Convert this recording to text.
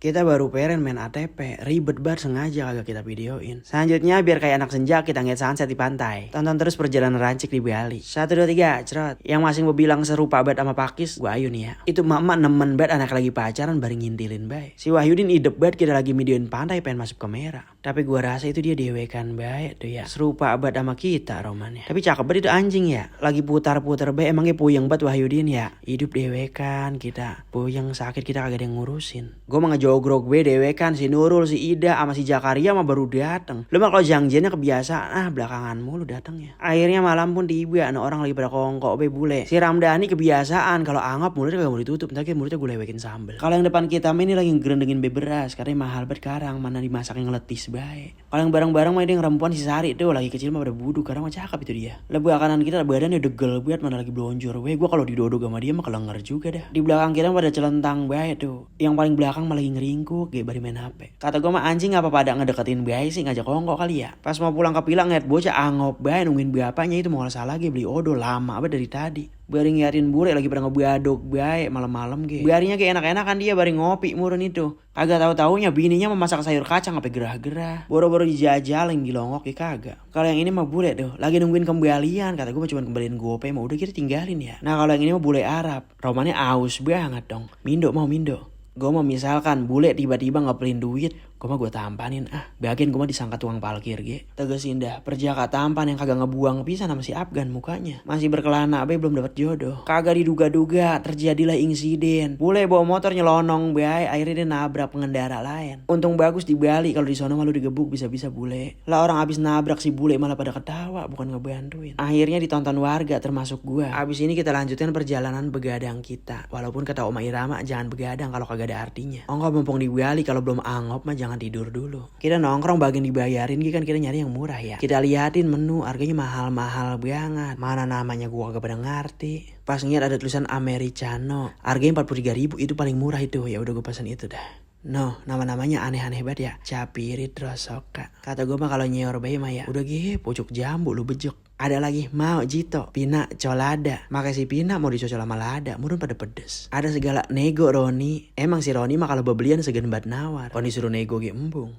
Kita baru peren main ATP, ribet banget sengaja kagak kita videoin. Selanjutnya biar kayak anak senja kita ngeliat sunset di pantai. Tonton terus perjalanan rancik di Bali. 1, 2, 3, cerot. Yang masing bilang serupa banget sama Pakis, gua Ayu nih ya. Itu emak nemen banget anak lagi pacaran bareng ngintilin bae. Si Wahyudin idep banget kita lagi videoin pantai pengen masuk kamera. Tapi gua rasa itu dia dewekan bae tuh ya. Serupa banget sama kita romannya. Tapi cakep banget itu anjing ya. Lagi putar-putar bae emangnya puyeng banget Wahyudin ya. Hidup dewekan kita. Puyeng sakit kita kagak ada yang ngurusin. Gua mah ngejogrok gue dewekan si Nurul, si Ida, sama si Jakaria mah baru dateng. Lu mah kalau janjiannya kebiasaan, belakangan mulu datangnya. Akhirnya malam pun tiba, orang lagi pada kongkok be bule. Si Ramdhani kebiasaan kalau anggap mulutnya kagak mau ditutup, ntar mulutnya gue lewekin sambel. Kalau yang depan kita ini lagi ngerendengin be beras, karena mahal banget sekarang, mana dimasak yang letis bae. Kalau yang barang-barang mah dia yang perempuan si Sari tuh lagi kecil mah pada buduk, karena mah cakep itu dia. Lebu kanan kita badannya degel banget, mana lagi blonjor. Gue kalau didodok sama dia mah kelenger juga dah. Di belakang kita pada celentang bae tuh. Yang paling belakang malah lagi ngeringkuk, gue bari main HP. Kata gue mah anjing apa pada ngedeketin bae sih, ngajak kongkok kali ya. Pas mau pulang ke Pilang ngeliat bocah angop bae nungguin bapaknya itu mau salah lagi beli odo lama apa dari tadi. Bari ngeliatin bule lagi pada ngebiadok bae malam-malam ge. Barinya kayak enak-enakan dia bari ngopi murun itu. Kagak tahu-taunya bininya memasak sayur kacang apa gerah-gerah. Boro-boro dijajalin dilongok ya kagak. Kalau yang ini mah bule tuh lagi nungguin kembalian. Kata gue mah cuma kembaliin gope mah udah kita tinggalin ya. Nah kalau yang ini mah bule Arab. Romannya aus banget dong. Mindo mau mindo. Gue mah misalkan bule tiba-tiba ngepelin duit, gue mah gue tampanin bagian gue mah disangka tukang parkir ge. Tegesin dah perjaka tampan yang kagak ngebuang pisan sama si Afgan mukanya. Masih berkelana be belum dapat jodoh. Kagak diduga-duga terjadilah insiden. Bule bawa motor nyelonong bae akhirnya dia nabrak pengendara lain. Untung bagus di Bali kalau di sono malu digebuk bisa-bisa bule. Lah orang abis nabrak si bule malah pada ketawa bukan ngebantuin. Akhirnya ditonton warga termasuk gue. Abis ini kita lanjutin perjalanan begadang kita. Walaupun kata Oma Irama jangan begadang kalau kagak ada artinya. Ongkop mumpung di Bali kalau belum angop mah jangan tidur dulu. Kita nongkrong bagian dibayarin kan kita nyari yang murah ya. Kita liatin menu harganya mahal-mahal banget. Mana namanya gua kagak pada ngerti. Pas ngeliat ada tulisan Americano, harganya 43.000 itu paling murah itu. Ya udah gua pesan itu dah. No, nama-namanya aneh-aneh banget ya. Capirit Rosoka. Kata gue mah kalau nyeor bayi mah ya udah gitu pucuk jambu lu bejek. Ada lagi mau Jito, Pina, Colada. Makanya si Pina mau dicocol sama lada, murun pada pedes. Ada segala nego Roni. Emang si Roni mah kalau bebelian segan bat nawar. Kalau disuruh nego ge embung.